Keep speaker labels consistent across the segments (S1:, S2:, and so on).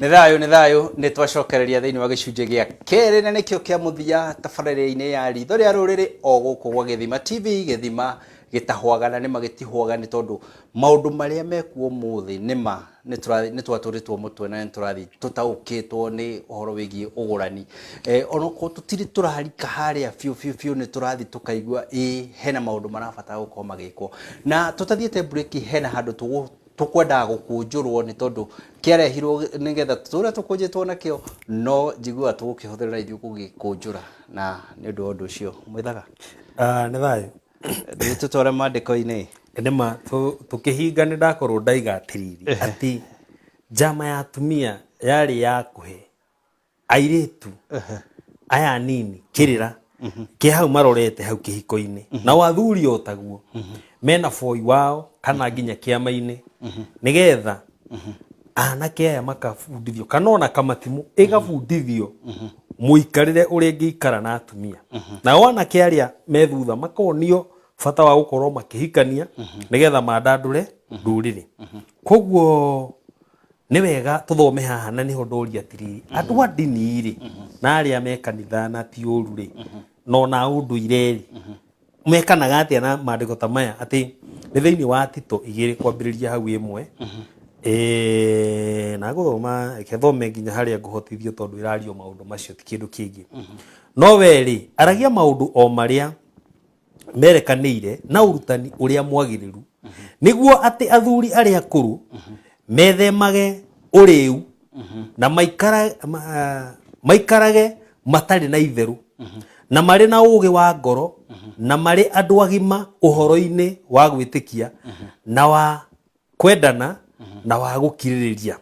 S1: Nĩ thayũ, nĩ thayũ, nĩ twacokereria thĩinĩ wa gĩcunjĩ gĩa kerĩ na nĩkĩo kĩa mũthia tabarĩra-inĩ ya ritho rĩa rũrĩrĩ o gũkũ gwa Gĩthima TV, gĩthima gĩtahwaga na nĩma gĩtihwaga nĩ tondũ maũndũ marĩa mekuo ũmũthĩ nĩma nĩ twatũrĩtwo mũtwe na nĩ tũrathiĩ tũtaũkĩtwo nĩ ũhoro wĩgiĩ ũgũrani. Eh, onokorwo tũtirĩ tũrarika harĩa biũ biũ biũ nĩ tũrathiĩ tũkaigua ĩĩ hena maũndũ marabatara gũkorwo magĩkwo. Na tũtathiĩte mburĩki hena handũ tũgũ tũkwendaga gũkũnjũrwo nĩ tondũ kĩarehirwo nĩgetha tũtũre tũkũnjĩtwo nakĩo no njiguaga tũgũkĩhũthĩra na ithuĩ gũgĩkũnjũra na nĩ ũndũ wa ũndũ ũcio mwĩthaga.
S2: Ah, nĩ thayũ.
S1: Rĩu tũtware maandĩko-inĩ.
S2: Nĩma tũkĩhinga nĩ ndakorwo ndaiga atĩrĩrĩ atĩ njama ya atumia yarĩ ya kũhe airĩtu aya anini kĩrĩra kĩa hau marorete hau kĩhiko-inĩ nao athuri o taguo mena boi wao kana nginya kĩama-inĩ nĩgetha anake aya makabundithio kana ona kamatimũ ĩgabundithio mũikarĩre ũrĩa ĩngĩikara na atumia nao anake arĩa me thutha makonio bata wa gũkorwo makĩhikania nĩgetha mandandũre ndũrĩrĩ koguo nĩ wega tũthome haha na nĩho ndoria atĩrĩrĩ andũ a ndini rĩ na arĩa me kanitha na ti ũru rĩ na ona ũndũire rĩ mekanaga atĩa na maandĩko ta maya atĩ nĩ thĩinĩ wa Tito igĩrĩ kwambĩrĩria hau ĩmwe. Na ngũthoma reke thome nginya harĩa ngũhotithio tondũ ĩrario maũndũ macio ti kĩndũ kĩngĩ. No we rĩ aragia maũndũ o marĩa merekanĩire na ũrutani ũrĩa mwagĩrĩru nĩguo atĩ athuri arĩa akũrũ methemage ũrĩu na maikarage matarĩ na itherũ na marĩ na ũũgĩ wa ngoro na marĩ andũ agima ũhoro-inĩ wa gwĩtĩkia na wa kwendana na wa gũkirĩrĩria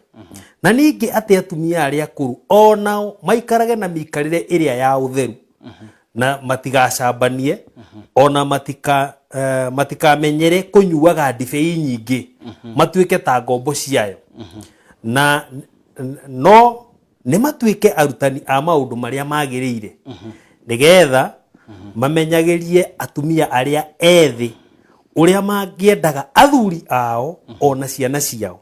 S2: na ningĩ atĩ atumia arĩa akũrũ o nao maikarage na mĩikarĩre ĩrĩa ya ũtheru na matigacambanie ona matikamenyere kũnyuaga ndibei nyingĩ matuĩke ta ngombo ciayo na no nĩ matuĩke arutani a maũndũ marĩa magĩrĩire nĩgetha mamenyagĩrie atumia arĩa ethĩ ũrĩa mangĩendaga athuri ao ona ciana ciao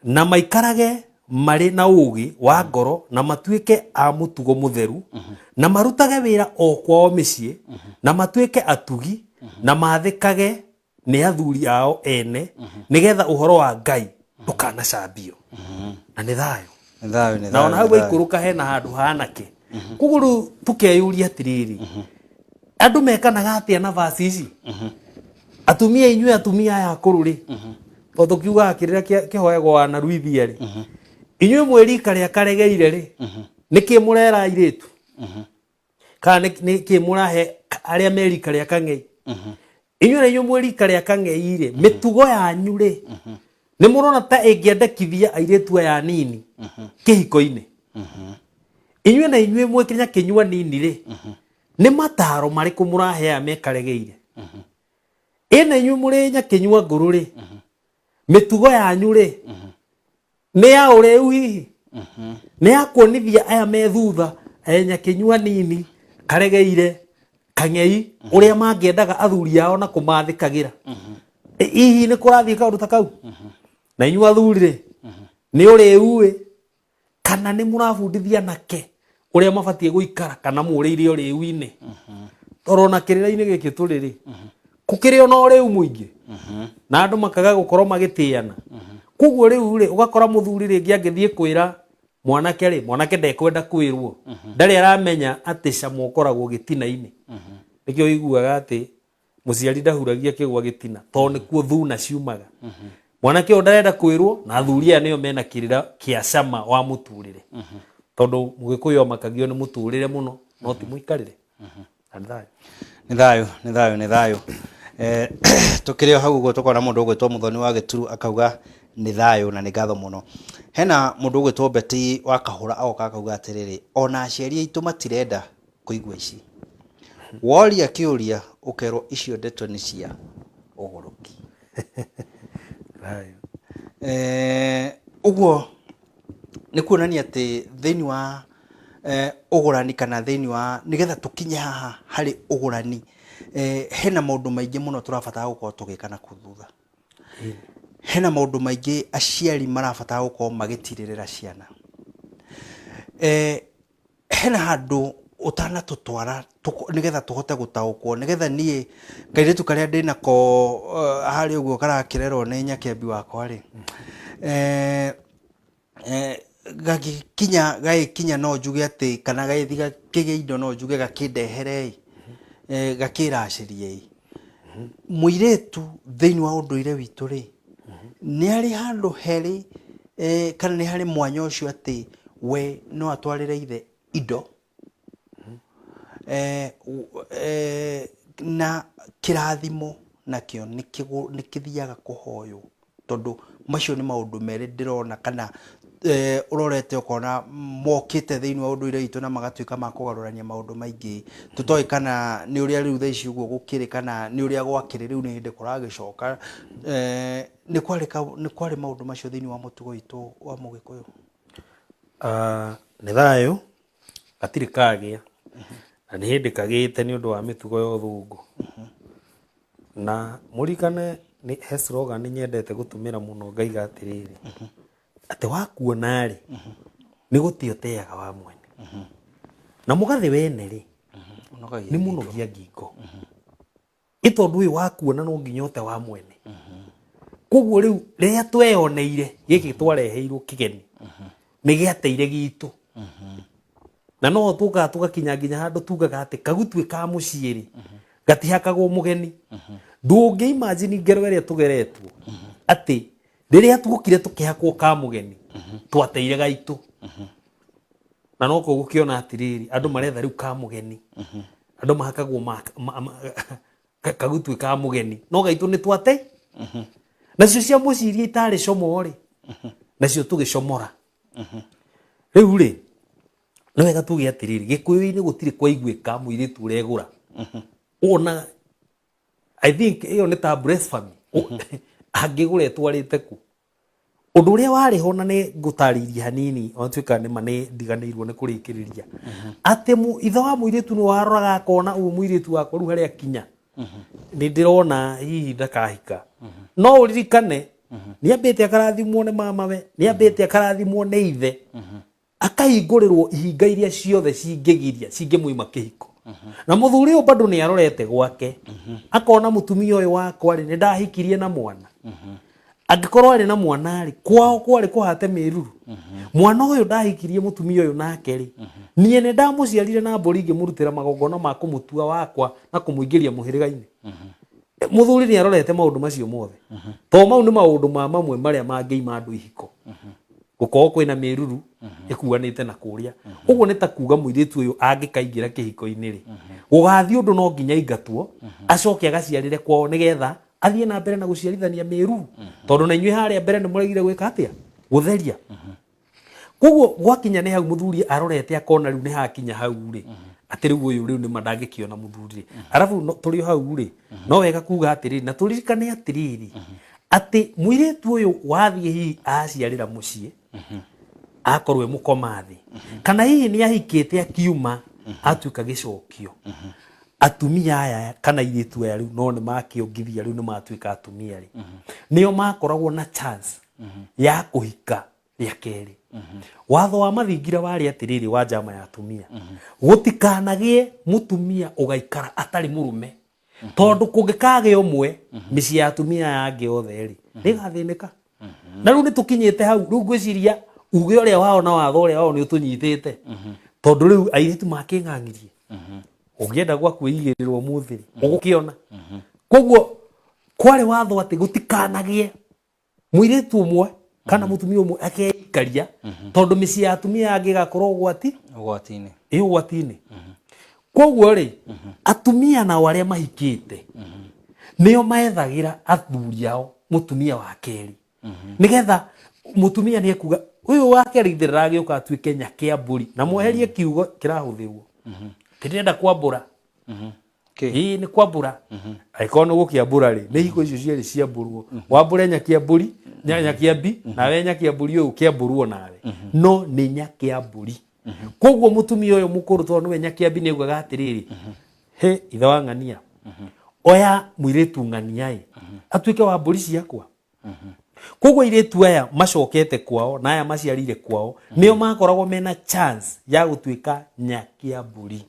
S2: na maikarage marĩ na ũũgĩ wa ngoro na matuĩke a mũtugo mũtheru na marutage wĩra o kwao mĩciĩ na matuĩke atugi na maathĩkage nĩ athuri ao ene nĩgetha ũhoro wa Ngai ndũkanacambio. Na nĩ thayũ.
S1: Nĩ thayũ, nĩ
S2: Na ona
S1: thayũ,
S2: hau
S1: nĩ thayũ.
S2: waikũrũka hena handũ hanake. Koguo rĩu tũkeyũria atĩrĩrĩ, andũ mekanaga atĩa na vaci ici? Atumia inyuĩ atumia aya akũrũ rĩ, tondũ tũkiugaga kĩrĩra kĩhoyagwo wanaruithia rĩ, inyuĩ mwĩ rika rĩa karegeire rĩ, nĩkĩ mũrera airĩtu? Kana nĩkĩ mũrahe arĩa me rika rĩa kang'ei? Inyuĩ na inyuĩ mwĩ rika rĩa kang'ei rĩ, mĩtugo yanyu rĩ, nĩ mũrona ta ĩngĩendekithia airĩtu aya anini kĩhiko-inĩ? Inyuĩ na inyuĩ mwĩ kinya kĩnyua nini rĩ, nĩ mataro marĩkũ mũrahe aya mekaregeire? Ĩ na inyuĩ mũrĩ nyakĩnyua ngũrũ rĩ, mĩtugo yanyu rĩ, nĩ ya ũrĩu hihi? Nĩ ya kuonithia aya me thutha nyakĩnyua nini karegeire kang'ei ũrĩa mangĩendaga athuri ao na kũmathĩkagĩra? Hihi nĩ kũrathiĩ kaũndũ ta kau? Na inyuĩ athuri rĩ, nĩ ũrĩu ĩ kana nĩ mũrabundithia anake ũrĩa mabatiĩ gũikara kana mũrĩire ũrĩu-inĩ? Tondũ ona kĩrĩra-inĩ gĩkĩ tũrĩ rĩ, gũkĩrĩ ona ũrĩu mũingĩ na andũ makaga gũkorwo magĩtĩana. Koguo rĩu rĩ, ũgakora mũthuri rĩngĩ angĩthiĩ kwĩra mwanake rĩ, mwanake ndekwenda kwĩrwo, ndarĩ aramenya atĩ cama ũkoragwo gĩtina-inĩ. Nĩkĩo ũiguaga atĩ mũciari ndahuragia kĩgwa gĩtina tondũ nĩkuo thuna ciumaga. Mwanake ũyũ ndarenda kwĩrwo na athuri aya nĩo mena kĩrĩra kĩa cama wa mũtũrĩre, tondũ mũgĩkũyũ amakagio nĩ mũtũrĩre mũno no ti mũikarĩre. Na nĩ thayũ.
S1: Nĩ thayũ, nĩ thayũ, nĩ thayũ. Tũkĩrĩ o hau ũguo tũkona mũndũ ũgwĩtwo Mũthoni wa Gĩturu akauga nĩ thayũ na nĩ ngatho mũno. Hena mũndũ ũgwĩtwo Betty wa Kahũra agoka akauga atĩrĩrĩ, ona aciari aitũ matirenda kũigua ici. Woria kĩũria ũkerwo icio ndeto nĩ cia ũgũrũki.
S2: Thayũ.
S1: Ũguo nĩ kuonania atĩ thĩinĩ wa ũgũrani kana thĩinĩ wa nĩgetha tũkinye haha harĩ ũgũrani, hena maũndũ maingĩ mũno tũrabatara gũkorwo tũgĩka na kũu thutha. Hena maũndũ maingĩ aciari marabatara gũkorwo magĩtirĩrĩra ciana. Eh, hena handũ ũtanatũtwara nĩgetha tũhote gũtaũkwo, nĩgetha niĩ kairĩtu karĩa ndĩnako harĩa ũguo karakĩrerwo nĩ nyakĩambi wakwa rĩ, gagĩkinya gagĩkinya no njuge atĩ kana gagĩthiĩ gakĩgĩe indo no njuge gakĩndehere ĩ, gakĩracĩrie ĩ. Mũirĩtu thĩinĩ wa ũndũire witũ rĩ, nĩ harĩ handũ herĩ kana nĩ harĩ mwanya ũcio atĩ we no atwarĩre ithe indo na kĩrathimo nakĩo nĩ kĩthiaga kũhoywo. Tondũ macio nĩ maũndũ merĩ ndĩrona kana ũrorete ũkona mokĩte thĩinĩ wa ũndũire witũ na magatuĩka ma kũgarũrania maũndũ maingĩ. Tũtoĩ kana nĩ ũrĩa rĩu thaa ici ũguo gũkĩrĩ kana nĩ ũrĩa gwakĩrĩ rĩu nĩ hĩndĩ kũragĩcoka. Nĩ kwarĩ nĩ kwarĩ maũndũ macio thĩinĩ wa mũtugo witũ wa Mũgĩkũyũ?
S2: Nĩ thayũ, gatirĩ kagĩa, na nĩ hĩndĩ kagĩte nĩ ũndũ wa mĩtugo ya ũthũngũ. Na mũririkane nĩ he slogan nyendete gũtũmĩra mũno ngaiga atĩrĩrĩ, atĩ wakuona rĩ, nĩ gũtĩa ũteaga wa mwene. Na mũgathĩ wene rĩ, nĩ mũnogia ngingo. Ĩ tondũ ũyũ wakuona no nginya ũte wa mwene. Koguo rĩu rĩrĩa tweyoneire gĩkĩ twareheirwo kĩgeni, nĩ gĩateire gitũ. Na no tũkaga tũgakinya nginya handũ tugaga atĩ kagutuĩ ka mũciĩ rĩ, gatihakagwo mũgeni. Ndũngĩ imagine ngero ĩrĩa tũgeretwo atĩ rĩrĩa tuokire tũkĩhakwo ka mũgeni, twateire gaitũ. Na no gũkĩona atĩrĩrĩ, andũ maretha rĩu ka mũgeni. Andũ mahakagwo kagutuĩ ka mũgeni, no gaitũ nĩ twate. Nacio cia mũciĩ iria itarĩ como rĩ, nacio tũgĩcomora. Rĩu rĩ, nĩ wega tuge atĩrĩrĩ, Gĩkũyũ-inĩ gũtirĩ kwaiguĩka mũirĩtu ũregũra. Ona I think ĩyo nĩ ta blasphemy. Angĩgũra ĩtwarĩte kũ? Ũndũ ũrĩa warĩ ho na nĩ ngũtarĩirie hanini ona tuĩka nĩ ma nĩ ndiganĩirwo nĩ kũrĩkĩrĩria. Atĩ ithe wa mũirĩtu nĩ waroraga akona ũyũ mũirĩtu wakwa rĩu harĩa akinya. Nĩ ndĩrona hihi ndakahika. No ũririkane nĩ ambĩte akarathimwo nĩ mamawe, nĩ ambĩte akarathimwo nĩ ithe. Akahingũrĩrwo ihinga iria ciothe cingĩgiria cingĩmũima kĩhiko. Na mũthuri ũyũ bado nĩ arorete gwake, akona mũtumia ũyũ wakwa rĩ, nĩ ndahikirie na mwana. Angĩkorwo arĩ na mwana rĩ, kwao kwarĩ kũhate mĩruru. Mwana ũyũ ndahikirie mũtumia ũyũ nake rĩ, niĩ nĩ ndamũciarire na mbũri ngĩmũrutĩra magongona ma kũmũtua wakwa na kũmũingĩria mũhĩrĩga-inĩ. Mũthuri nĩ arorete maũndũ macio mothe. To mau nĩ maũndũ ma mamwe marĩa mangĩima andũ ihiko. Gũkorwo kwĩna mĩruru ĩkuanĩte na kũrĩa. Ũguo nĩ ta kuga mũirĩtu ũyũ angĩkaingĩra kĩhiko-inĩ rĩ, gũgathiĩ ũndũ no nginya aingatwo, acoke agaciarĩre kwao nĩgetha athiĩ na mbere na gũciarithania mĩruru. Tondũ na inyuĩ harĩa mbere nĩ mũregire gwĩka atĩa? Gũtheria. Koguo gwakinya nĩ hau mũthuri arorete akona rĩu nĩ hakinya hau rĩ, atĩ rĩu ũyũ rĩu nĩma ndangĩkĩona mũthuri rĩ. Arabu tũrĩ o hau rĩ, no wega kuga atĩrĩrĩ, na tũririkane atĩrĩrĩ, atĩ mũirĩtu ũyũ wathiĩ hihi aciarĩra mũciĩ, akorwo e mũkoma thĩ, kana hihi nĩ ahikĩte akiuma, atuĩka gĩcokio. Atumia aya kana airĩtu aya rĩu no nĩ makĩongithia rĩu nĩ matuĩka atumia rĩ, nĩo makoragwo na chance ya kũhika rĩa kerĩ. Watho wa mathingira warĩ atĩrĩrĩ wa njama ya atumia, gũtikanagĩe mũtumia ũgaikara atarĩ mũrũme, tondũ kũngĩkagĩa ũmwe, mĩciĩ ya atumia aya angĩ othe rĩ, nĩĩgathĩnĩka. Na rĩu nĩtũkinyĩte hau, rĩu ngwĩciria uge ũrĩa wao na watho ũrĩa wao nĩũtũnyitĩte, tondũ rĩu airĩtu makĩng'ang'irie. Ũngĩenda gwa kwĩigĩrĩrwo ũmũthĩ rĩ, ũgũkĩona. Koguo kwarĩ watho atĩ gũtikanagĩe mũirĩtu ũmwe kana mũtumia ũmwe akeikaria, tondũ mĩciĩ ya atumia angĩ ĩgakorwo ũgwati
S1: ũgwati-inĩ.
S2: Ĩ ũgwati-inĩ. Koguo rĩ, atumia nao arĩa mahikĩte nĩo maethagĩra athuri ao mũtumia wa kerĩ, nĩgetha mũtumia nĩ ekuga ũyũ wa kerĩ ithe ndĩragĩũka atuĩke nyakĩambũri, na mweherie kiugo kĩrahũthĩrwo, ndĩrenda kwambũra. Ĩĩ nĩ kwambũra. Angĩkorwo nĩ gũkĩambũra rĩ, nĩ hingo icio cierĩ ciambũrwo. Wambũre nyakĩambũri, nyakĩambi, nawe nyakĩambũri ũyũ ũkĩambũrwo nawe. No nĩ nyakĩambũri. Koguo mũtumia ũyũ mũkũrũ tondũ nĩwe nyakĩambi nĩ augaga atĩrĩrĩ, he ithe wa ng'ania, oya mũirĩtu ng'ania ĩ, atuĩke wa mbũri ciakwa. Koguo airĩtu aya macokete kwao na aya maciarire kwao nĩo makoragwo mena chance ya gũtuĩka nyakĩambũri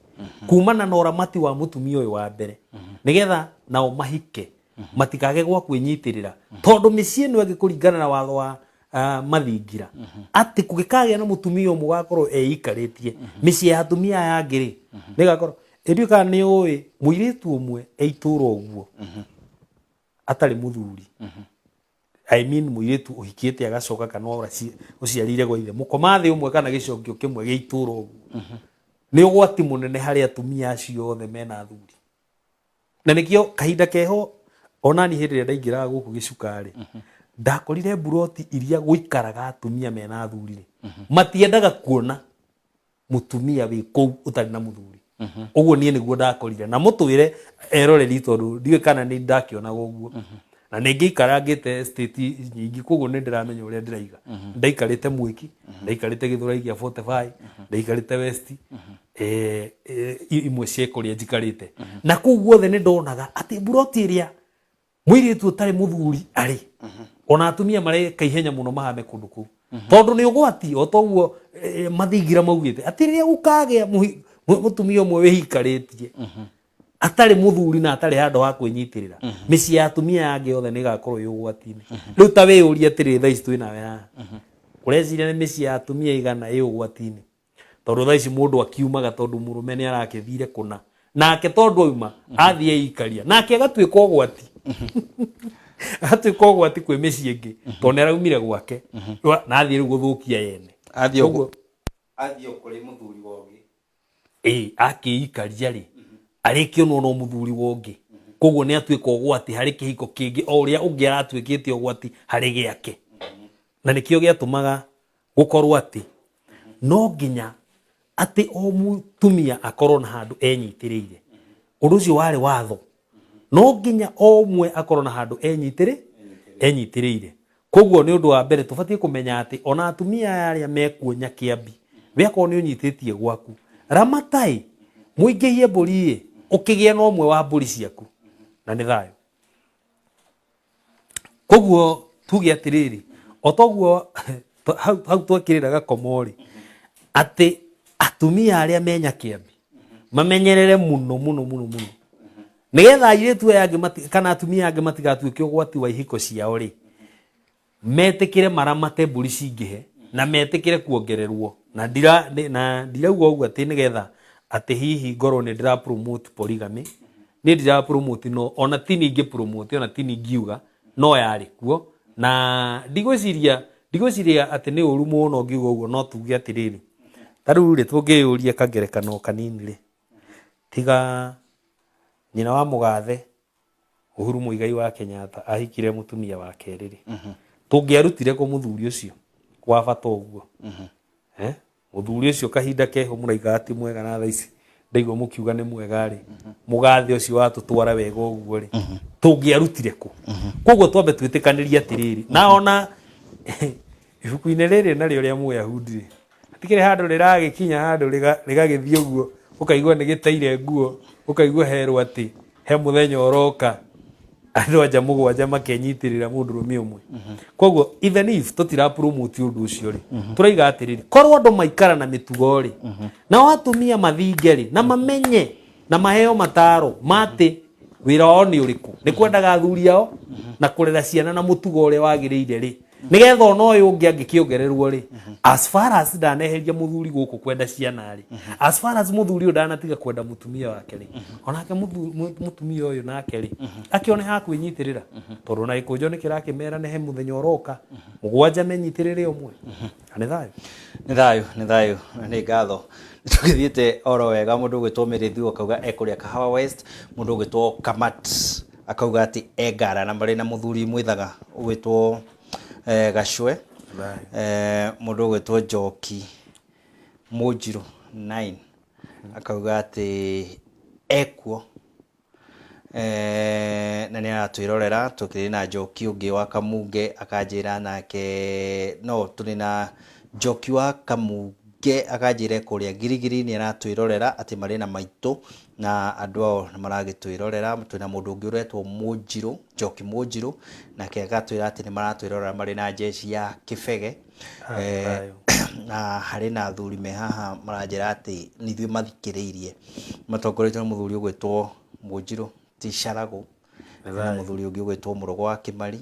S2: kumana na ũramati wa mũtumia ũyũ wa mbere, nĩgetha nao mahike matikage gwa kwĩnyitĩrĩra, tondũ mĩciĩ ĩno ĩngĩ kũringana na watho wa mathingira atĩ kũgĩkagĩa na mũtumia ũmwe ũgakorwo eikarĩtie mĩciĩ ya atumia aya angĩ rĩ, nĩgakorwo ĩndiũ kana nĩ ũĩ mũirĩtu ũmwe eitũra ũguo atarĩ mũthuri, I mean mũirĩtu ũhikĩte agacoka kana ũciarire gwa ithe mũkoma thĩ ũmwe kana gĩcokio kĩmwe gĩa itũra ũguo, nĩ ũgwati mũnene harĩ atumia acio othe mena athuri. Na nĩkĩo kahinda keho onani hĩndĩ ĩrĩa ndaingĩraga gũkũ gĩcuka-rĩ, ndakorire mburoti iria gũikaraga atumia mena athuri rĩ, matiendaga kuona mutumia wĩ kũu ũtarĩ na mũthuri. Ũguo niĩ nĩguo ndakorire na mũtwĩre eroreri, tondũ ndiũĩ kana nĩ ndakĩonaga ũguo na nĩ ngĩikarangĩte state nyingĩ, koguo nĩ ndĩramenya ũrĩa ndĩraiga. Ndaikarĩte Mwĩki, ndaikarĩte Gĩthũrai gĩa 45, ndaikarĩte West, imwe cia kũrĩa njikarĩte, na kũu guothe nĩ ndonaga atĩ mburoti ĩrĩa mũirĩtu ũtarĩ mũthuri arĩ, ona atumia mareka ihenya mũno mahame kũndũ kũu, tondũ nĩ ũgwati. O toguo mathingira maugĩte atĩ rĩrĩa gũkagĩa mũtumia ũmwe wĩhikarĩtie atarĩ mũthuri na atarĩ handũ ha kwĩnyitĩrĩra, mĩciĩ ya atumia angĩ othe nĩ ĩgakorwo ĩ ũgwati-inĩ. Rĩu ta wĩyũrie atĩrĩrĩ, thaa ici twĩ nawe haha, ũreciria nĩ mĩciĩ ya atumia igana ĩ ũgwati-inĩ? Tondũ thaa ici mũndũ akiumaga tondũ mũrũme nĩ arakĩthire kũna nake, tondũ auma athiĩ eikaria nake agatuĩka ũgwati, agatuĩka ũgwati kwĩ mĩciĩ ĩngĩ, tondũ nĩ araumire gwake na athiĩ rĩu gũthũkia yene.
S1: Athiĩ
S2: Koguo
S1: athiĩ o kũrĩ mũthuri wa ũngĩ.
S2: Ĩ akĩikaria rĩ, arĩkĩonwo no mũthuri wa ũngĩ, koguo nĩ atuĩka ũgwati harĩ kĩhiko kĩngĩ o ũrĩa ũngĩ aratuĩkĩte ũgwati harĩ gĩake. Na nĩkĩo gĩatũmaga gũkorwo atĩ no nginya atĩ o mũtumia akorwo na handũ enyitĩrĩire. Ũndũ ũcio warĩ watho, no nginya o ũmwe akorwo na handũ enyitĩrĩire. Koguo nĩ ũndũ wa mbere tũbatiĩ kũmenya atĩ ona atumia aya arĩa mekuo Nyakĩambi, we akorwo nĩ ũnyitĩtie gwaku, ramatai mũingĩhie mbũri ĩ, ũkĩgĩe na ũmwe wa mbũri ciaku na nĩ thayũ. Koguo tuge atĩrĩrĩ, o toguo hau twekĩrĩra gakomo rĩ, atĩ atumia arĩa me Nyakĩambi mamenyerere mũno mũno mũno mũno, nĩgetha airĩtu aya angĩ kana atumia angĩ matigatuĩke ũgwati wa ihiko ciao rĩ, metĩkĩre maramate mbũri cingĩhe na metĩkĩre kuongererwo. Na ndira na ndirauga ũguo atĩ nĩgetha atĩ hihi ngorwo nĩ ndĩra promote polygamy. Niĩ ndira promote, no ona ti ningĩ promote, ona ti ningiuga no yarĩ kuo, na ndigwĩciria atĩ nĩ ũru mũno ngiuga ũguo. No tuge atĩrĩrĩ, ta rĩu rĩ, tũngĩyũria kangerekano kanini rĩ, tiga nyina wa mũgathe Uhuru Muigai wa Kenyatta ahikire mũtumia wa kerĩ rĩ, tũngĩarutire kũ mũthuri ũcio wa bata ũguo? Eh? Mũthuri ũcio kahinda keho mũraiga ti mwega, na thaa ici ndaigua mũkiuga nĩ mwega rĩ, mũgathe ũcio watũtwara wega ũguo rĩ, tũngĩarutire kũ? Koguo twambe twĩtĩkanĩrie atĩrĩrĩ, na ona ibuku-inĩ rĩrĩ narĩo rĩa Mũyahudi rĩ, hatikĩrĩ handũ rĩragĩkinya handũ rĩgagĩthiĩ ũguo ũkaigua nĩ gĩteire nguo, ũkaigua herwo atĩ he mũthenya ũroka andũ anja mũgwanja makenyitĩrĩra mũndũrũme ũmwe. Koguo even if tũtira promote ũndũ ũcio rĩ, tũraiga atĩrĩrĩ, korwo andũ maikara na mĩtugo rĩ, nao atumia mathinge rĩ, na mamenye na maheo mataro matĩ wĩra wao nĩ ũrĩkũ, nĩ kwendaga athuri ao na kũrera ciana na mũtugo ũrĩa wagĩrĩire rĩ, nĩgetha ona ũyũ ũngĩ angĩkĩongererwo rĩ, as far as ndaneheria mũthuri gũkũ kwenda ciana rĩ, as far as mũthuri ũyũ ndanatiga kwenda mũtumia wake rĩ, onake mũtumia ũyũ nake rĩ, akĩone ha kwĩnyitĩrĩra, tondũ ona gĩkũnjo nĩ kĩrakĩmera nĩ he mũthenya ũroka mũgwanja menyitĩrĩre ũmwe, na nĩ thayũ.
S1: Nĩ thayũ, nĩ thayũ, na nĩ ngatho. Nĩ tũgĩthiĩte oro wega. Mũndũ ũgwĩtwo Mĩrĩthu akauga ekũrĩa Kahawa West. Mũndũ ũgwĩtwo Kamat akauga atĩ e Ngara na marĩ na mũthuri mwĩthaga ũgwĩtwo Gacwe. Mũndũ ũgwĩtwo Njoki Mũnjirũ 9 akauga atĩ ekuo na nĩ aratwĩrorera. Tũkĩrĩ na Njoki ũngĩ wa Kamunge akanjĩra nake no tũrĩ na Njoki wa Kamunge. Wainge akanjĩra kũrĩa Girigiri nĩ aratwĩrorera atĩ marĩ na maitũ na andũ ao nĩ maragĩtwĩrorera. Twĩna mũndũ ũngĩ ũretwo Mũnjirũ, Njoki Mũnjirũ, nake agatwĩra atĩ nĩ maratwĩrorera marĩ na jeshi ya Kĩbege. Na harĩ na athuri me haha maranjĩra atĩ nĩ ithuĩ mathikĩrĩirie, matongoretio nĩ mũthuri ũgwĩtwo Mũnjirũ ti Caragũ, na mũthuri ũngĩ ũgwĩtwo Mũrogo wa Kĩmari,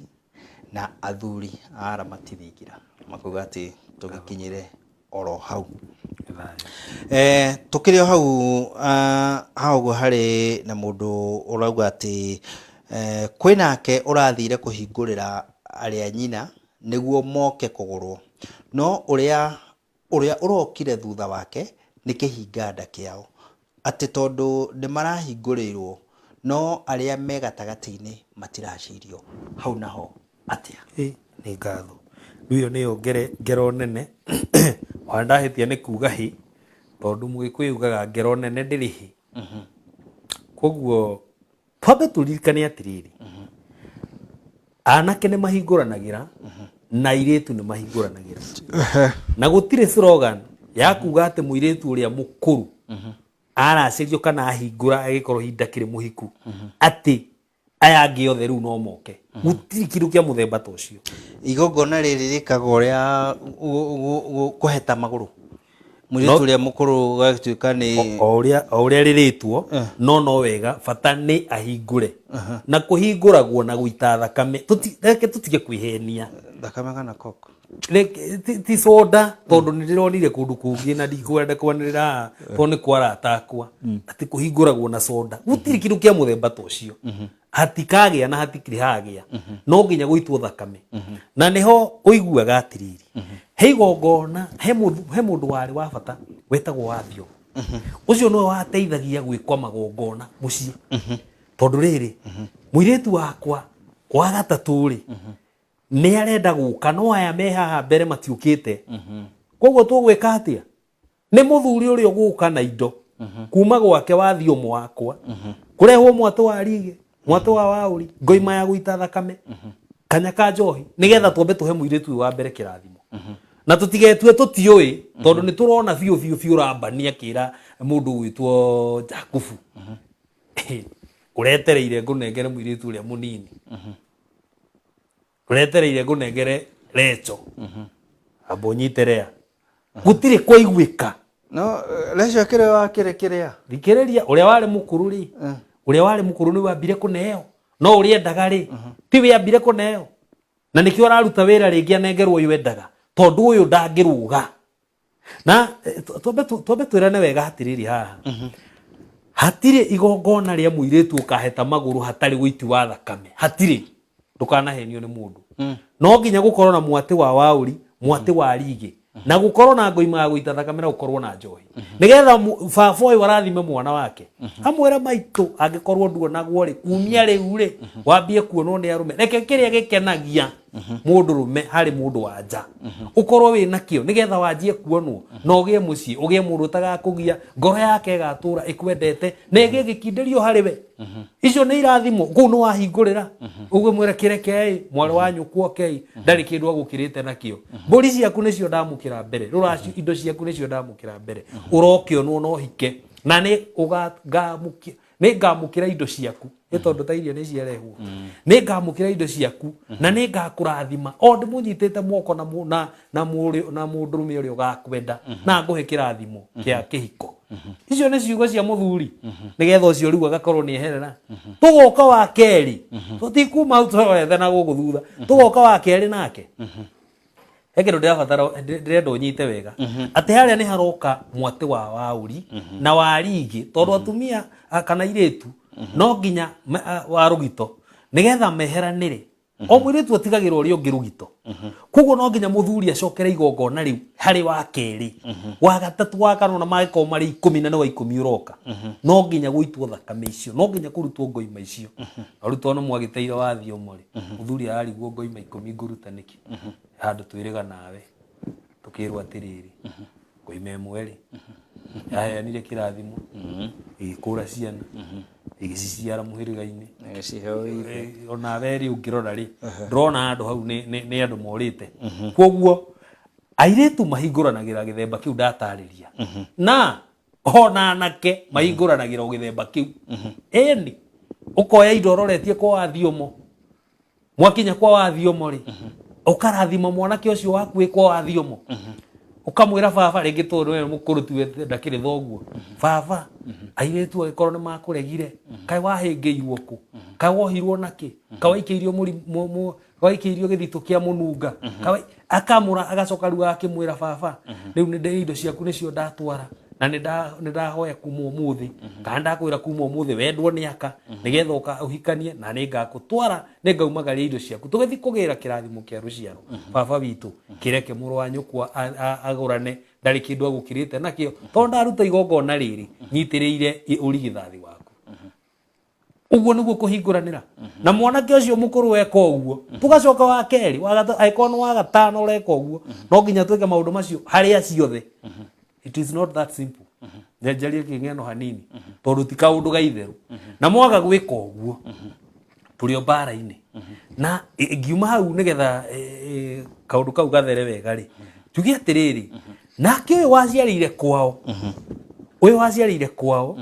S1: na athuri a aramati thingira makauga atĩ tũgĩkinyĩre oro hau. Tũkĩrĩ o hau haha ũguo harĩ na mũndũ ũrauga atĩ kwĩnake ũrathire kũhingũrĩra arĩa nyina nĩguo moke kũgũrwo, no ũrĩa ũrĩa ũrokire thutha wake nĩ kĩhinga nda kĩao, atĩ tondũ nĩ marahingũrĩirwo no arĩa me gatagatĩ-inĩ matiracirio. Hau naho atĩa?
S2: Ĩ nĩ ngatho. Rĩu ĩyo nĩyo ngero nene ona ndahĩtia nĩ kuga hĩ, tondũ Mũgĩkũyũ augaga ngero nene ndĩrĩ hĩ. Koguo twambe tũririkane atĩrĩrĩ, anake nĩ mahingũranagĩra na airĩtu nĩ mahingũranagĩra, na gũtirĩ slogan ya kuga atĩ mũirĩtu ũrĩa mũkũrũ aracĩrio kana ahingũra agĩkorwo hihi ndakĩrĩ mũhiku, atĩ aya angĩ othe rĩu no moke. Gũtirĩ kĩndũ kĩa mũthemba ta ũcio.
S1: Igongona rĩrĩ rĩkagwo rĩa kũheta magũrũ mũirĩtu ũrĩa mũkũrũ gagĩtuĩka nĩ
S2: O ũrĩa rĩrĩtwo, no wega, bata nĩ ahingũre, na kũhingũragwo na gũita thakame. Reke tũtige kwĩhenia.
S1: Thakame kana coke?
S2: Ti soda, tondũ nĩ ndĩronire kũndũ kũngĩ na ndikwenda kwanĩrĩra haha tondũ nĩ kwa arata akwa, atĩ kũhingũragwo na soda. Gũtirĩ kĩndũ kĩa mũthemba ta ũcio, hatikagĩa na hatikĩrĩ hagĩa, no nginya gũitwo thakame. Na nĩho ũiguaga atĩrĩrĩ, he igongona, he mũndũ warĩ wa bata wetagwo Wathio. Ũcio nĩwe wateithagia gwĩkwa magongona mũciĩ, tondũ rĩrĩ, mũirĩtu wakwa wa gatatũ rĩ, nĩ arenda gũka, no aya me haha mbere matiũkĩte, koguo tũgwĩka atĩa? Nĩ mũthuri ũrĩa ũgũka na indo kuma gwake wathiĩ ũmwe wakwa, kũrehwo mwatũ wa rige, mwatũ wa waũri, ngoima ya gũita thakame, kanya ka njohi, nĩgetha twambe tũhe mũirĩtu ũyũ wa mbere kĩrathimo, na tũtigetue tũtiũĩ, tondũ nĩ tũrona biũ biũ biũ Labani akĩra mũndũ ũgwĩtwo Jakubu, ũretereire ngũnengere mũirĩtu ũrĩa mũnini, ũretereire ngũnengere Recho, amba ũnyite Lea. Gũtirĩ kwaiguĩka.
S1: No Recho akĩrĩ wa kĩrĩ kĩrĩa?
S2: Thikĩrĩria, ũrĩa warĩ mũkũrũ rĩ, ũrĩa warĩ mũkũrũ nĩ wambire kũneo, no ũrĩa endaga rĩ, ti we ambire kũneo, na nĩkĩo araruta wĩra rĩngĩ anengerwo ũyũ endaga, tondũ ũyũ ndangĩrũga. Na twambe twĩrane wega atĩrĩrĩ, haha hatirĩ igongona rĩa mũirĩtu ũkaheta magũrũ hatarĩ ũiti wa thakame. Hatirĩ, ndũkanahenio nĩ mũndũ. No nginya gũkorwo na mwatĩ wa waũri, mwatĩ wa rigĩ, na gũkorwo na ngoima ya gũita thakame, na gũkorwo na njohi, nĩgetha baba ũyũ arathime mwana wake, amwĩre, maitũ, angĩkorwo nduonagwo rĩ, kumia rĩu rĩ, wambie kuonwo nĩ arũme. Reke kĩrĩa gĩkenagia mũndũrũme harĩ mũndũ wa nja ũkorwo wĩ nakĩo, nĩgetha wanjie kuonwo na ũgĩe mũciĩ, ũgĩe mũndũ ũtagakũgia, ngoro yake ĩgatũra ĩkwendete na ĩgĩe gĩkindĩrio harĩ we. Icio nĩ irathimo. Kũu nĩ wahingũrĩra ũguo, mwĩre, kĩrekei mwarĩ wa nyũkwa okei, ndarĩ kĩndũ agũkĩrĩte nakĩo. Mbũri ciaku nĩcio ndamũkĩra mbere rũracio, indo ciaku nĩcio ndamũkĩra mbere, ũrokĩonwo no hike na nĩ ũgangamũkĩra, nĩ ngamũkĩra indo ciaku, nĩ tondũ ta irio nĩ ciarehwo, nĩ ngamũkĩra indo ciaku na nĩ ngakũrathima o ndĩmũnyitĩte moko na na mũrĩ na mũndũrũme ũrĩa ũgakwenda na ngũhe kĩrathimo kĩa kĩhiko. Icio nĩ ciugo cia mũthuri, nĩgetha ũcio rĩu agakorwo nĩ eherera. Tũgoka wa kerĩ, tũtikuma hau tũrorethe na gũkũ thutha, tũgoka wa kerĩ nake. He kĩndũ ndĩrabatara, ndĩrenda ũnyite wega, atĩ harĩa nĩ haroka mwatĩ wa waũri na wa rigĩ, tondũ atumia kana airĩtu no nginya wa rũgito, nĩgetha meheranĩre. O mũirĩtu atigagĩrwo ũrĩa ũngĩ rũgito, koguo no nginya mũthuri acokere igongona rĩu harĩ wa kerĩ, wa gatatũ, wa kana, ona mangĩkorwo marĩ 10 na nĩ wa 10 ũroka, no nginya gũitwo thakame icio, no nginya kũrutwo ngoima icio. Na rĩu tondũ mwagĩteire wathiĩ ũmwe rĩ, mũthuri ararigwo, ngoima 10 ngũruta nĩkĩ? Handũ twĩrĩga nawe tũkĩrwo atĩrĩrĩ, ngoima ĩmwe rĩ, yaheanire kĩrathimo, ĩgĩkũra ciana, ĩgĩciciara mũhĩrĩga-inĩ.
S1: Ĩgĩciheo ithe.
S2: Onawe rĩ, ũngĩrora rĩ, ndũrona handũ hau nĩ andũ morĩte. Koguo Airĩtu mahingũranagĩra gĩthemba kĩu ndatarĩria, na ona anake mahingũranagĩra o gĩthemba kĩu. Ĩni ũkoya indo ũroretie kwa wathiomo, mwakinya kwa wathiomo rĩ, ũkarathima mwanake ũcio waku wĩ kwa wathiomo, ũkamwĩra baba, rĩngĩ tondũ we mũkũrũ tiwe ndakĩrĩ thoguo, baba, airĩtu angĩkorwo nĩ makũregire, kaĩ wahĩngĩirwo kũ, kaĩ wohirwo nakĩ, kaĩ waikĩirio waikĩirio gĩthitũ kĩa mũnunga, akamũra, agacoka rĩu agakĩmwĩra, baba, rĩu nĩ indo ciaku nĩcio ndatwara, na nĩ ndahoya kuma ũmũthĩ, kana ndakwĩra kuma ũmũthĩ wendwo nĩ aka, nĩgetha ũka ũhikanie, na nĩ ngakũtwara, nĩ ngaumagaria indo ciaku, tũgĩthiĩ kũgĩra kĩrathimo kĩa rũciaro. Baba witũ, kĩreke mũrũ wa nyũkwa agũrane, ndarĩ kĩndũ agũkĩrĩte nakĩo, tondũ ndaruta igongona rĩrĩ nyitĩrĩire ũrigithathi waku. Ũguo nĩguo kũhingũranĩra. Na mwanake ũcio mũkũrũ weka ũguo, tũgacoka wa kerĩ, angĩkorwo nĩ wa gatano ũreka ũguo, no nginya twĩke maũndũ macio harĩ acio othe. It is not that simple. Njanjarie kĩng'eno hanini, tondũ ti kaũndũ ga itherũ. Na mwaga gwĩka ũguo, tũrĩ o mbara-inĩ. Na ngiuma hau, nĩgetha kaũndũ kau gathere wega rĩ, tuge atĩrĩrĩ, nake ũyũ waciarĩire kwao, ũyũ waciarĩire kwao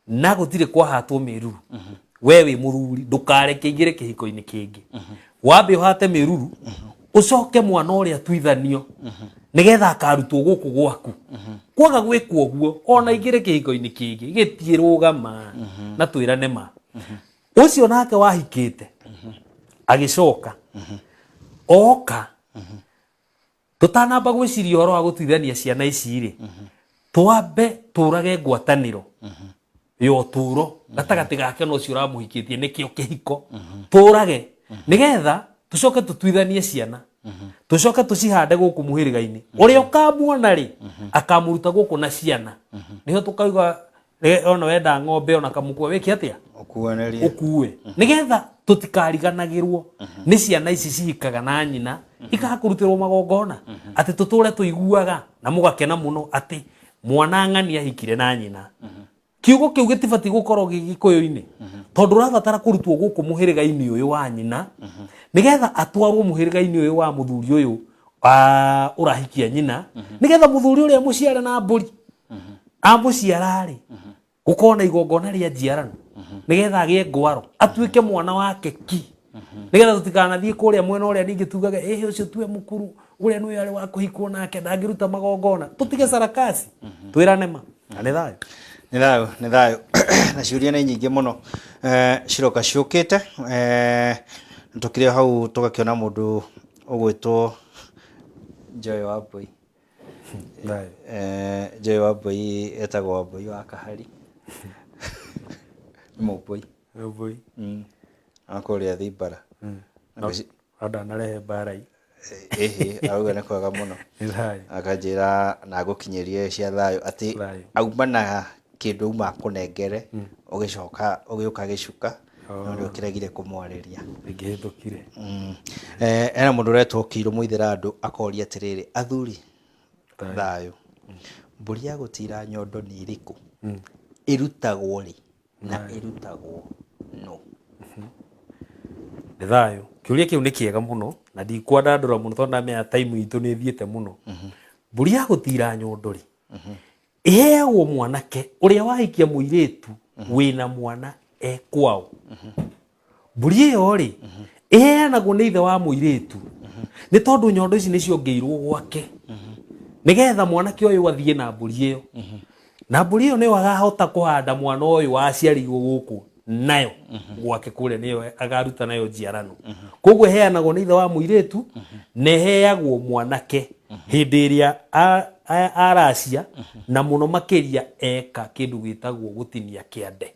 S2: na gũtirĩ kwahatwo mĩruru, we wĩ mũthuri, ndũkareke ingĩre kĩhiko-inĩ kĩngĩ. Wambe ũhate mĩruru, ũcoke mwana ũrĩa tuithanio, nĩgetha akarutwo gũkũ gwaku. Kwaga gwĩkwo ũguo, ona ingĩre kĩhiko-inĩ kĩngĩ gĩtiĩrũgama. Na twĩrane ma, ũcio nake wahikĩte agĩcoka oka, tũtanamba gwĩciria ũhoro wa gũtuithania ciana ici rĩ, twambe tũrage ngwatanĩro ya ũtũũro gatagatĩ gake na ũcio ũramũhikĩtie, nĩkĩo kĩhiko. Tũrage nĩgetha tũcoke tũtuithanie ciana, tũcoke tũcihande gũkũ mũhĩrĩga-inĩ. Ũrĩa ũkamuona rĩ, akamũruta gũkũ na ciana, nĩho tũkauga ona wenda ng'ombe ona kamũkua wĩke atĩa?
S1: Ũkuanĩrie.
S2: Ũkue, nĩgetha tũtikariganagĩrwo nĩ ciana ici cihikaga na nyina, ikaga kũrutĩrwo magongona, atĩ tũtũre tũiguaga na mũgakena mũno atĩ mwana ng'ani ahikire na nyina. Kiugo kĩu gĩtibatiĩ gũkorwo gĩ gĩkũyũ-inĩ, tondũ ũrabatara kũrutwo gũkũ mũhĩrĩga-inĩ ũyũ wa nyina, nĩgetha atwarwo mũhĩrĩga-inĩ ũyũ wa mũthuri ũyũ ũrahikia nyina, nĩgetha mũthuri ũrĩa mũciare na mbũri amũciara-rĩ, gũkorwo na igongona rĩa njiarano, nĩgetha agĩe ngwaro, atuĩke mwana wake ki, nĩgetha tũtikanathiĩ kũrĩa mwena ũrĩa ningĩ tugage ĩhĩ ũcio tuwe mũkuru ũrĩa nĩwe arĩ wa kũhikwo nake ndangĩruta magongona. Tũtige sarakasi, twĩrane ma, na nĩ thayũ.
S1: Nĩ thayũ, nĩ thayũ. Na ciũria nĩ nyingĩ mũno ciroka ciũkĩte. Tũkĩrĩ o hau, tũgakĩona mũndũ ũgwĩtwo Joy Wambui.
S2: Thayũ.
S1: Joy Wambui etagwo Wambui wa Kahari, nĩ Mũmbui.
S2: Mũmbui.
S1: Wa kũrĩa Thimbara.
S2: Ndanarehe mbarai.
S1: Ĩhĩ, arauga nĩ kwega mũno.
S2: Nĩ thayũ.
S1: Akanjĩra na ngũkinyĩrie cia thayũ, atĩ
S2: Thayũ.
S1: auma na kĩndũ auma akũnengere, ũgĩcoka ũgĩũka gĩcuka, no nĩ ũkĩregire kũmwarĩria.
S2: Ingĩhĩtũkire.
S1: Hena mũndũ ũretwo Kĩirũ Mũithĩra andũ, akoria atĩrĩrĩ, athuri, thayũ, mbũri ya gũtira nyondo nĩ ĩrĩkũ, ĩrutagwo rĩ, na ĩrutagwo nũ?
S2: Nĩ thayũ. Kĩũria kĩu nĩ kĩega mũno, na ndikwandandũra mũno tondũ ndamenya time itũ nĩ ĩthiĩte mũno. Mbũri ya gũtira nyondo rĩ, ĩheagwo mwanake ũrĩa wahikia mũirĩtu wĩna mwana e kwao. Mbũri ĩyo rĩ, ĩheanagwo nĩ ithe wa mũirĩtu, nĩ tondũ nyondo ici nĩ ciongeirwo gwake, nĩgetha mwanake ũyũ athiĩ na mbũri ĩyo, na mbũri ĩyo nĩyo akahota kũhanda mwana ũyũ waciarirwo gũkũ nayo gwake kũrĩa, nĩyo akaruta nayo njiarano. Koguo ĩheanagwo nĩ ithe wa mũirĩtu, na ĩheagwo mwanake hĩndĩ ĩrĩa aracia, na mũno makĩria eka kĩndũ gĩtagwo gũtinia kĩande,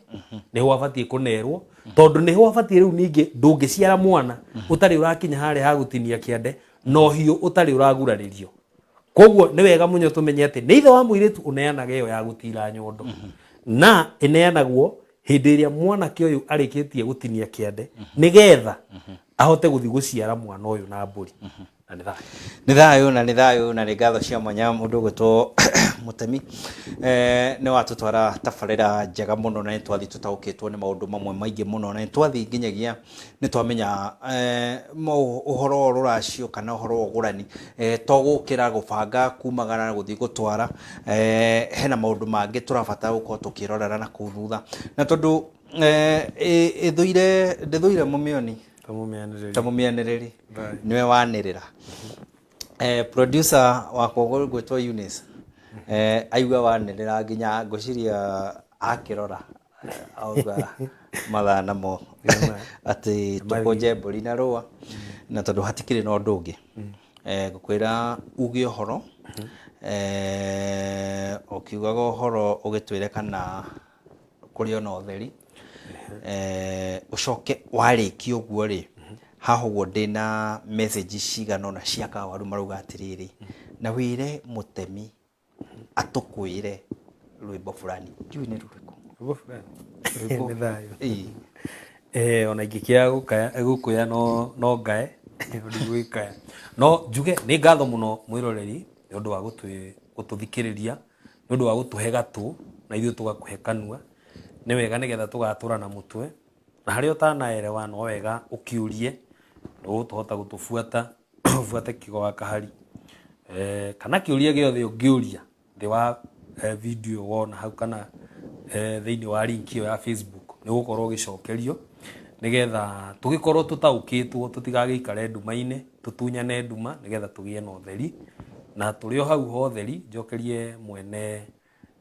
S2: nĩho abatiĩ kũnerwo, tondũ nĩho abatiĩ rĩu. Ningĩ ndũngĩciara mwana ũtarĩ ũrakinya harĩa ha gũtinia kĩande, na ũhiũ ũtarĩ ũragurarĩrio. Koguo nĩ wega mũno tũmenye atĩ nĩ ithe wa mũirĩtu ũneanaga ĩyo ya gũtira nyondo, na ĩneanagwo hĩndĩ ĩrĩa mwanake ũyũ arĩkĩtie gũtinia kĩande, nĩgetha ahote gũthiĩ gũciara mwana ũyũ na mbũri. Na nĩ thayũ.
S1: Nĩ thayũ na nĩ thayũ na nĩ ngatho cia mwanya mũndũ ũgwĩtwo Mũtemi. Nĩ watũtwara tabarĩra njega mũno na nĩ twathiĩ tũtaũkĩtwo nĩ maũndũ mamwe maingĩ mũno na nĩ twathiĩ nginyagia nĩ twamenya ũhoro wa rũracio kana ũhoro wa ũgũrani to gũkĩra gũbanga kumagara na gũthiĩ gũtwara, hena maũndũ mangĩ tũrabatara gũkorwo tũkĩrorera na kũu thutha. Na tondũ ĩthũire ndĩthũire mũmĩoni ta mũmĩanĩrĩri nĩwe wanĩrĩra. Producer wakwa ũgwĩtwo Eunice aigua wanĩrĩra nginya ngwĩciria akĩrora auga mathaa namo atĩ tũkũnje mbũri na rũa, na tondũ hatikĩrĩ na ũndũ ũngĩ, ngũkwĩra uge ũhoro, ũkiugaga ũhoro ũgĩtwĩre kana kũrĩ ona ũtheri, ũcoke warĩkia ũguo rĩ, haha ũguo ndĩna message cigana ũna cia kawaru marauga atĩrĩrĩ, na wĩre Mũtemi atũkwĩre rwĩmbo fulani, ndiũĩ nĩ rũrĩkũ.
S2: Rwĩmbo fulani?
S1: Rwĩmbo.
S2: Nĩ thayũ.
S1: Ĩĩ.
S2: Ona ingĩkĩaga gũkũya no ngae, ndigwĩkaya. No njuge nĩ ngatho mũno mwĩroreri nĩ ũndũ wa gũtũthikĩrĩria, nĩ ũndũ wa gũtũhe gatũ na ithuĩ tũgakũhe kanua. Nĩ wega nĩgetha tũgatũra na mũtwe, na harĩa ũtanaerewa no wega ũkĩũrie, nĩ ũgũtũhota gũtũbuata, ũbuate Kĩgo wa Kahari. Kana kĩũria gĩothe ũngĩũria thĩ wa video wona hau kana thĩinĩ wa link ĩyo ya Facebook, nĩ ũgũkorwo ũgĩcokerio nĩgetha tũgĩkorwo tũtaũkĩtwo, tũtigagĩikare nduma-inĩ, tũtunyane nduma nĩgetha tũgĩe na ũtheri. Na tũrĩ o hau ho ũtheri, njokerie mwene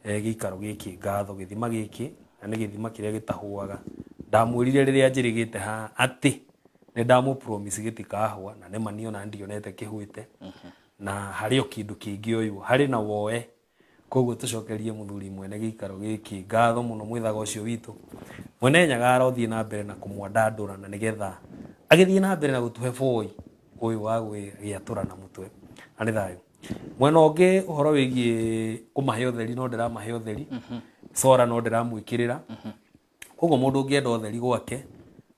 S2: gĩikaro gĩkĩ ngatho, gĩthima gĩkĩ, na nĩ gĩthima kĩrĩa gĩtahũaga. Ndamwĩrire rĩrĩa njĩrĩgĩte haha atĩ nĩ ndamũ promise gĩtikahũa, na nĩma niĩ ona ndionete kĩhũĩte, na harĩ o kĩndũ kĩngĩoywo, harĩ na woe. Koguo tũcokerie mũthuri mwene gĩikaro gĩkĩ ngatho mũno, mwĩthaga ũcio witũ mwene Nyaga arothiĩ na mbere na kũmwandandũra, na nĩgetha agĩthiĩ na mbere na gũtũhe boi ũyũ wa gwĩatũra na mũtwe. Na nĩ thayũ. Mwena ũngĩ ũhoro wĩgiĩ kũmahe ũtheri, no ndĩramahe ũtheri, sora no ndĩramwĩkĩrĩra. Koguo mũndũ ũngĩenda ũtheri gwake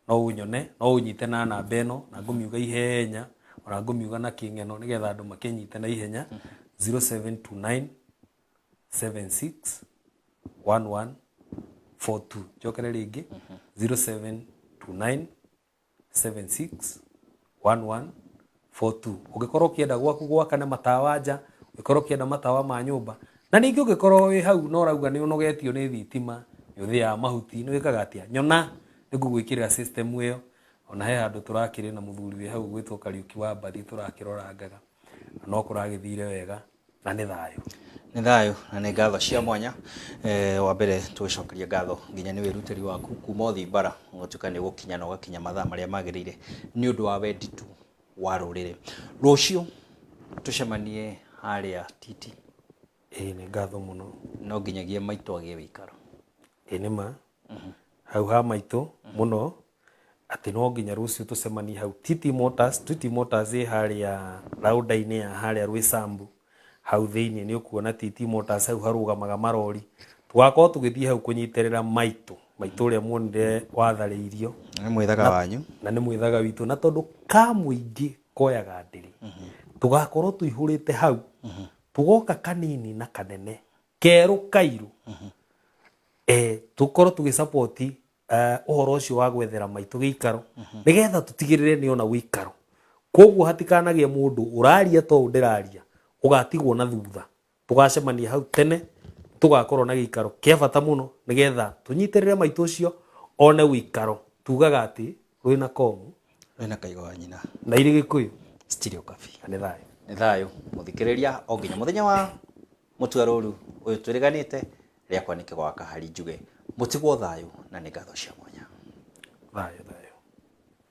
S2: no ũnyone, no ũnyite na namba ĩno, na ngũmiuga ihenya, ona ngũmiuga na kĩng'eno nĩgetha andũ makĩnyite na ihenya, 0729 76 1142. Njokere rĩngĩ, 0729 76 1142. Ũngĩkorwo ũkĩenda gwaku gwakane matawa nja, ũngĩkorwo ũkĩenda matawa ma nyũmba, na ningĩ ũngĩkorwo wĩ hau na ũrauga nĩ ũnogetio nĩ thitima, nĩ ũthĩaga mahuti, nĩ wĩkaga atĩa, nyona nĩ ngũgwĩkĩrĩra system ĩyo. Ona he handũ tũrakĩrĩ na mũthuri wĩ hau ũgwĩtwo Kariũki wa Mbathi, tũrakĩrorangaga na no kũragĩthire wega, na nĩ thayũ.
S1: Nĩ thayũ na nĩ ngatho cia mwanya. Wa mbere tũgĩcokeria ngatho nginya nĩ wĩrutĩri waku kuma Ũthimbara ũgatuĩka nĩ ũgũkinya na ũgakinya mathaa marĩa magĩrĩire nĩ ũndũ wa wendi tu wa rũrĩrĩ. Rũciũ tũcemanie harĩa Titi.
S2: Ĩĩ nĩ ngatho mũno.
S1: No nginyagia maitũ agĩe wĩikaro.
S2: Ĩĩ nĩ ma. Hau ha maitũ mũno atĩ no nginya rũciũ tũcemanie hau TT Motors. TT Motors ĩ harĩa raunda-inĩ ya harĩa Rwĩsambu, hau thĩinĩ nĩ ũkuona TT Motors, hau harũgamaga marori. Tũgakorwo tũgĩthiĩ hau kũnyitĩrĩra maitũ, maitũ ũrĩa muonire watharĩirio.
S1: Nĩ mwĩthaga wanyu.
S2: Na nĩ mwĩthaga witũ, na tondũ ka mũingĩ koyaga ndĩrĩ, tũgakorwo tũihũrĩte hau, tũgoka kanini na kanene, kerũ kairũ, tũkorwo tũgĩsapoti ũhoro ũcio wa gwethera maitũ gĩikaro, nĩgetha tũtigĩrĩre nĩ ona wĩikaro. Koguo hatikanagĩe mũndũ ũraria to ũũ ndĩraria ũgatigwo na thutha. Tũgacemania hau tene, tũgakorwo na gĩikaro kĩa bata mũno nĩgetha tũnyitĩrĩre maitũ ũcio one wĩikaro. Tugaga atĩ rwĩna komu,
S1: rwĩna kaigo wa nyina,
S2: na irĩ Gĩkũyũ
S1: Studio Cafe.
S2: Na nĩ thayũ.
S1: Nĩ thayũ mũthikĩrĩria, o nginya mũthenya wa mũtua rũru ũyũ twĩrĩganĩte, rĩakwa nĩ Kĩgo wa Kahari, njuge mũtigwo thayũ na nĩ ngatho cia mwanya.
S2: Thayũ, thayũ.